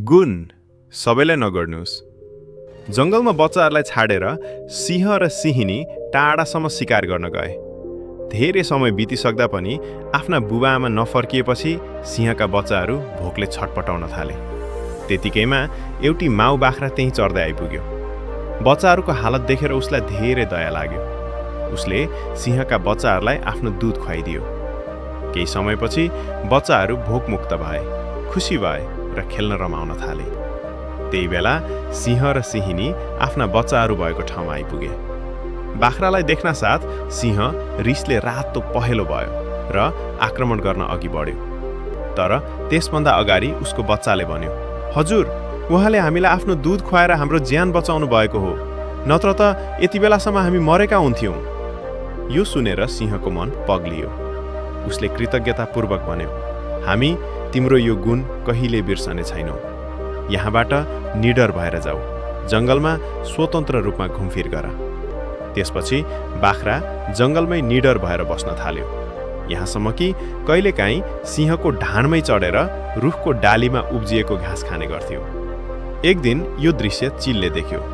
गुण सबैलाई नगर्नुहोस्। जङ्गलमा बच्चाहरूलाई छाडेर सिंह र सिंहिनी टाढासम्म शिकार गर्न गए। धेरै समय बितिसक्दा पनि आफ्ना बुबाआमा नफर्किएपछि सिंहका बच्चाहरू भोकले छटपटाउन थाले। त्यतिकैमा एउटी माउ बाख्रा त्यहीँ चढ्दै आइपुग्यो। बच्चाहरूको हालत देखेर उसलाई धेरै दया लाग्यो। उसले सिंहका बच्चाहरूलाई आफ्नो दुध खुवाइदियो। केही समयपछि बच्चाहरू भोकमुक्त भए, खुसी भए र खेल्न रमाउन थाले। त्यही बेला सिंह र सिंहिनी आफ्ना बच्चाहरू भएको ठाउँमा आइपुगे। बाख्रालाई देख्न साथ सिंह रिसले रातो पहेँलो भयो र आक्रमण गर्न अघि बढ्यो। तर त्यसभन्दा अगाडि उसको बच्चाले भन्यो, हजुर, उहाँले हामीलाई आफ्नो दुध खुवाएर हाम्रो ज्यान बचाउनु भएको हो, नत्र त यति बेलासम्म हामी मरेका हुन्थ्यौँ। यो सुनेर सिंहको मन पग्लियो। उसले कृतज्ञतापूर्वक भन्यो, हामी तिम्रो यो गुण कहिले बिर्सने छैनौँ। यहाँबाट निडर भएर जाऊ, जङ्गलमा स्वतन्त्र रूपमा घुमफिर गर। त्यसपछि बाख्रा जङ्गलमै निडर भएर बस्न थाल्यो, यहाँसम्म कि कहिलेकाहीँ सिंहको ढाडमै चढेर रुखको डालीमा उब्जिएको घाँस खाने गर्थ्यो। एक दिन यो दृश्य चिलले देख्यो।